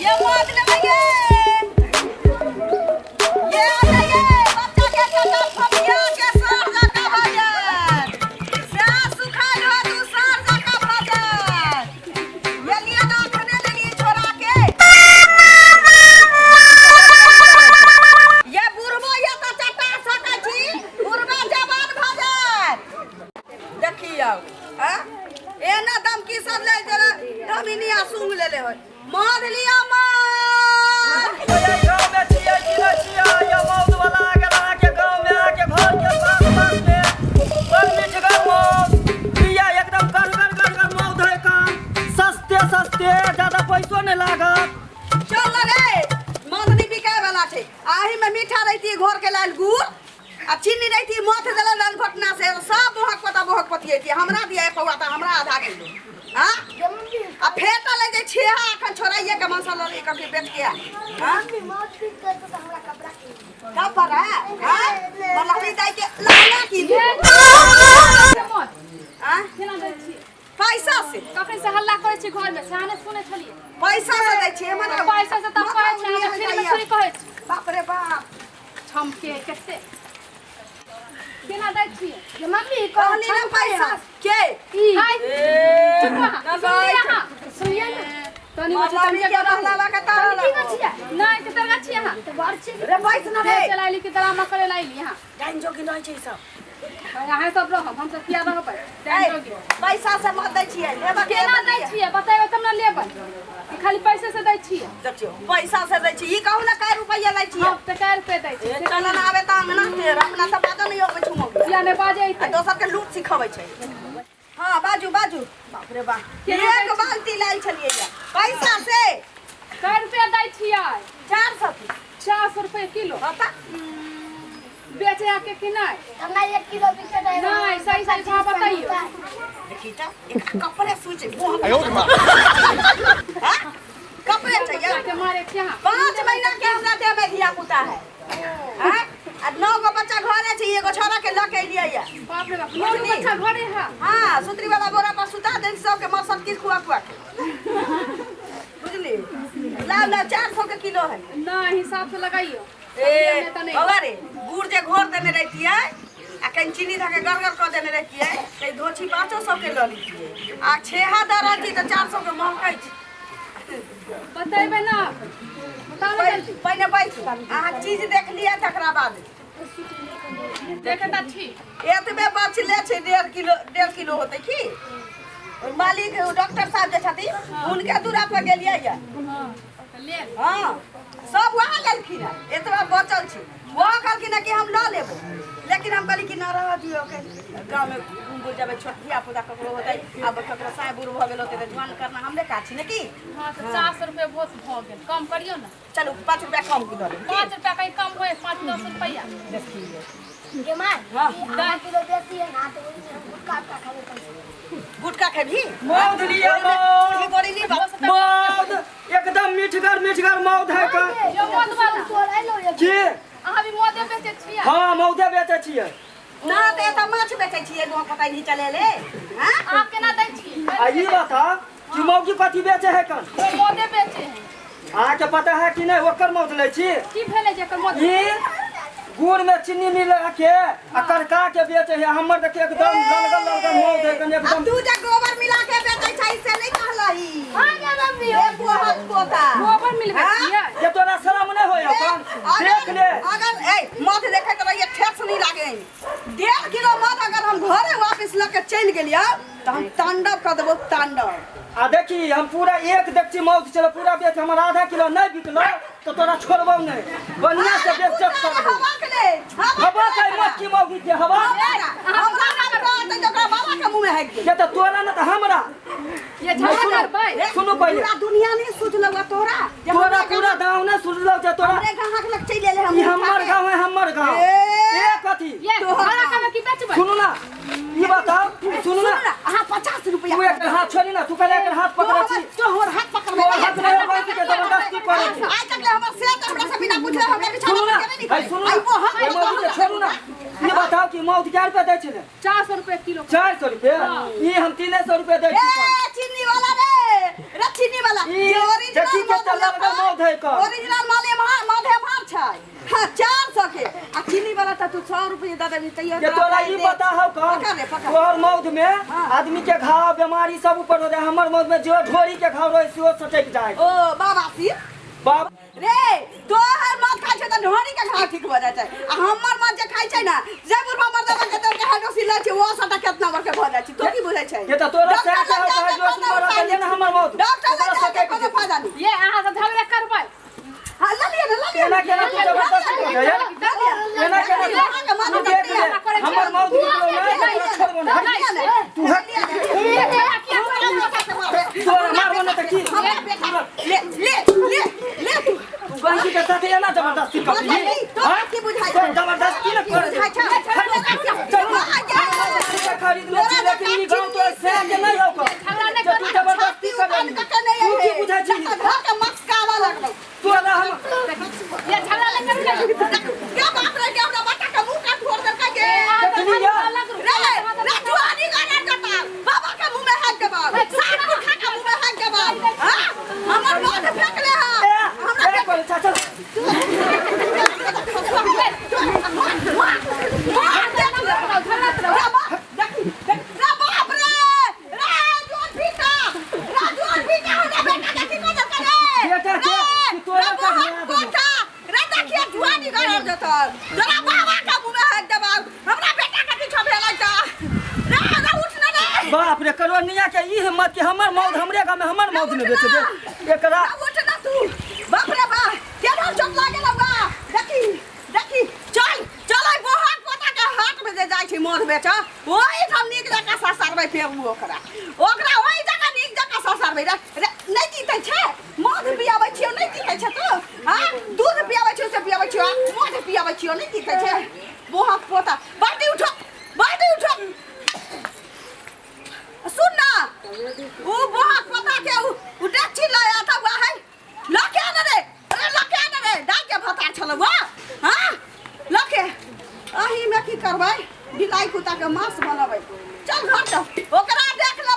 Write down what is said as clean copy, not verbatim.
ये मौत लेबै ये। ये आ जाइए, बच्चा के कटा फबिया के सर जका भऽ जायत। सएह सुखायल होत उ सर जका भऽ जायत। ये लिअ ने अखने लेलियै छोड़ा के। ये बुढ़बो ये तऽ चटा सकै छी, बुढ़बा जवान भऽ जायत। देखियौ आँ एना धमकी सब लै जेना धमिनिया सूंघ लेले होय मध लिया मध। गाँव में छियै कि नहि छियै? यौ मौत वाला आ गेल अहाँके गाँव में, अहाँके घर के पास पास में। बड़ मीठगर मौत बिया, एकदम गढ़गर गढ़गर मौत है काम, सस्ते सस्ते, ज्यादा पैसो नहि लागत। चल रे, मध नहीं बिकाय वाला छै। आही में मीठा रहती घोर के लाल गुड़ आ चीनी रहती, मथ देले रन घटना से सब बोहक पता बोहक पतियैती। हमरा दिया एक पौआ तऽ हमरा आधा किलो। हाँ, आ फेटल जे छेहा अखन छोड़ाइए के मनसा लऽ ले कभी बेच के। हाँ, कपड़ा, हाँ, लहरी दाई के लहंगा कीन। हाँ, पैसा से कखन से हल्ला करै छी घर में, से अहाँ नहि सुनै छलियै। पैसा से दै छियै हमरा? पैसा से तऽ कहै छी अहाँ, फिर में थोड़ी कहै छी। बाप रे बाप, छमके कते केना दै छियै? ये मम्मी, कहली ना पैसा के। हाय, चुप अहाँ, सुनलियै अहाँ? सुनियै ने तनी मछली। मम्मी के रहलावा के तारा की छियै? नहि, कते छियै अहाँ? तऽ बड़ छी रे, बैस न रे। चलाइली कि ड्रामा करे लाइली अहाँ? डाइन जोगी नहीं छै सब। अहाँ सब रहब, हम सब किया रहबै? ए, पैसा से मत दै छियै, लेबऽ के? केना दै छियै बतेबै तब ने लेबै। कि खाली पैसे से दै छियै? देखियौ, पैसा से दै छियै। ई कहू ने, कै रुपैआ लै छियै? हम तऽ कै रुपए दै छियै? चल ना आबे तऽ अंगना तेर अपना सब बाजऽ नहीं अबै छौ मौगी। किया नहि बाजै? आ दोसर के लूट सिखबै छै। हाँ, बाजू बाजू। बाप रे बाप, केना एक दै? बाल्टी लायल छलियै या पैसा से। कै रुपए दै छियै? 400 के। 400 रुपए किलो? हाँ तऽ। बेचे आके कि नहि? हमरा 1 किलो बिके दै। नहि, सही सही भाव बतैयौ। देखी तऽ, एक कपड़े सूच, कपड़े चाहिए। के मारे छियै अहाँ? 5 महीना के हमरा देह में धिया पुता है, हैं? आ नौ गो बच्चा घरे छै, एगो छोरा के लऽ के एलियै या। बाप रे बाप, नौ गो बच्चा घरे है? हाँ, सुतरी वाला बोरा पर सुता देल सबके, मसल किस खुआ खुआ के, बुझली? लाओ लाओ, 400 के किलो है। नहि, हिसाब से लगाइयो। ए नहि तऽ नहि। बाबा रे, गुड़ जे घोर देने रहतियै आ कनि चीनी धऽ के गड़गड़ कऽ देने रहतियै तऽ ई धोछी 500 के लऽ लितियै। आ छेहा दऽ रहल छी तऽ 400 के महकै छै। बतेबै ना, बताउ ने जल्दी। पहिने बैठू अहाँ, चीज देख लिअ तकरा बाद। देखे तऽ ठीक। एतबे बचले छै, 1.5 किलो, 1.5 किलो होतै की। ओहि मालिक डॉक्टर साहब जे छथिन, हुनके दूरा पर गेलियै ये। हाँ, तऽ ले। हाँ, सब वएह लेलखिन हँ, एतबा बचल छै। वह कहलखिन हँ कि हम लऽ लेबो, लेकिन हम कहली कि ना, रहऽ दियौ के, गाँवमे घूम बुल जेबै, छोट धिया पुता ककरो होतै, आब ककरो साँय बूढ़ भऽ गेल होतै तऽ जुआन करना हमरे काज छी ने की। हाँ, तऽ 400 रुपए बहुत भऽ गेल, कम करियौ ने। चलू, 5 रुपया कम दऽ देब। 5 रुपया कहीं कम होय, 5-10 रुपया। देखियौ। गे माय। हाँ। ई आधा किलो बेसी है ना, तऽ ओहिमे हम गुटखा उटखा खेबै पैसा। गुटखा खेबही? मौध लिअ, मौध। बड़ी नहीं बात। मौध एकदम मीठगर मीठगर मौध है का। यो मौध वाला। तोर एलो एक। की? अहाँ भी मौधे बेचै छियै? हाँ, मौधे बेचै छियै। ना तऽ एतऽ माछ बेचै छियै, गाँव खताइ नहीं चले ले। हाँ। अहाँ केना दै छियै? आ ई बता कि मौगी कथी बेचे है कन? ओ मौधे बेचे है। अहाँके पता है कि नहि ओकर मौध लै छी? की भेलै जेकर मौध? ई गुड़ में चीनी मिला के आ करका के बेचे है। हमर देखिए, एकदम ललगर ललगर मौध है कन। अब एकदम। तू जे गोबर मिला के बेचै छै से नहीं कहलही? हाँ गे मम्मी। ए पोहत पोता। गोबर मिलबै हाँ? छियै? ये तोरा शरम नहीं होय अपन? देख ले। अगर ए मध देखैत रहिए, ठेस नहीं लागे। 1.5 किलो मध अगर हम घरे वापस लऽ के चलि गेलियै तऽ हम तांडव कऽ देबो, तांडव। आ देखी, हम पूरा एक देखची मौध चलो पूरा बेच, हमर आधा किलो नहीं बिकलो तो तोरा छोड़बौ नहीं, बढ़िया से बेच चेक कर देबौ। हवा के ले। हवा के मत की मौगी के हवा। हमरा नाम कहतै तऽ ओकरा बाबा के मुँह में हाकि के तो तोरा न तो हमरा। ये झगड़ा करबै? सुनू पहिले। पूरा दुनिया नहीं सोचलक तोरा जे तोरा हमरे पूरा गाँव ने सुनलो छै तोरा। हमरे गाहक लग चलि एलै हम ई हमर गाँव है, हमर गाँव। ए। ए कथी? ये झगड़ा करबै कि बेचबै? सुनू ना, ई बताओ, सुनू सुनू ना। ना, अहाँ 50 रुपया। तू एकर हाथ छोड़ी ना, तू पहले एकर हाथ पकड़ै छी। तोहर हाथ पकड़बै। तोहर हाथ नहीं पकड़ै छी, जबरदस्ती करै छी। आइ तक ले हमर से हमरा से बिना पूछले हमरा बिछाना सुनू ना। पर गेबे नहीं है करे। सुनू ना। आई वो हम है मौगी के छोड़ू ना। ई बताओ कि मौध क्या रुपया दै छलै? 400 रुपए किलो। 400 रुपया? ई हम 300 रुपया दै ए छी। चीनी वाला रे, रे चीनी वाला। ई जे ओरिजिनल देखी के त ललगर मौध है कर ओरिजिनल माल एम्हर मध एम्हर छै। हाँ, 400 के आ चीनी वाला त तू 100 रुपये दे देबी तैयो। ये तोरा ई पता हौ कौन? पकड़ ले, पकड़। तोहर मौध में हाँ। आदमी के घाव बीमारी सब ऊपर हो जाए, हमर मौध में जो ढोरी के घाव रहे सेहो सटक जाए। ओ बाबा सिर बाप रे, तोहर मध खाइ छै त ढोरी के घाव ठीक भऽ जाइ छै आ हमर मध जे खाइ छै ना, जे बुढ़बा मर्दबा के तोर के हाइड्रोसिल लै छै, ओ सबटा केतना बड़के भऽ जाइ छै। तो की बुझै छै? ये त तोरा डॉक्टर से लग के जाके हाइड्रोसिल कोनो मरत उपाय ये ना हमर मौध। डॉक्टर लग तोरा जाके सटक कोनो जेतै। फायदा नहीं। ये अहाँ सब झगड़ा करबै। हाँ, लऽ लिअ ने, लऽ लिअ। केना केना तू जबरदस्ती कर रहे? केना केना तू तू देख ले, हमर मौत निकलो ना तोरा छोड़बो ना। तू हट, तोरा मारबो ना त की? ले ले ले ले तू। तू गंजी के साथे एना जबरदस्ती कर बुझाइ दी? तोरा की बुझाइ तोरा जबरदस्ती न कर। बुझाइ छै? चल ना, खरीद ले छी, लेकिन ई गाँव तो से के नहीं हो कर। झगड़ा नहि जे तू करू। जबरदस्ती कर रही। तू की बुझाइ छी? मस्कावा लगलौ। तोरा हम ये झगड़ा नहि करू ने। क्या बाप रे, के हमरा बच्चा के मुंह का फोड़ देलकै गे। देखली या? रे रे, जुआनी गाना करता बाबा के मुंह में हाथ के बाप सात पुरखा के मुंह में हाथ के बाप। हां, हमर मौत फेंक ले। हां, ए हमरा ए कोन चाचा? बेटा के कि तोरा का घुमा देबो? बाप रे, करोनिया के ई हिम्मत कि हमर मौत हमरे गाँव में हमर मौत में बेच दे एकरा। बाप रे बा, केना चोट लागल बा। देखी देखी, चल चल, ओहि बोहक पोता के हाथ में जे जाइ छै मध बेच, ओहि ठाम नीक जकाँ ससारबै। फेर ओ ओकरा ओकरा ओहि जगह नीक जकाँ ससारबै। रे रे, नहि जीतै छै। मध पियाबै छियौ, नहि जीतै छै तो। हाँ, दूध पियाबै छियौ से पियाबै छियौ, मध पियाबै छियौ, नहि जीतै छै। बोहक पोता, बाटी उठो, बाटी उठो। सुन ना, उ बोहक पोता के उ उ डेकची लय आता हुआ है, लके आने रे। अरे लके आने रे, डाल के भतार छलौ। हाँ, लके अही में की करबै? बिलाइ कुत्ता के मांस बनबै। चल घर चल, ओकरा देख लेबै।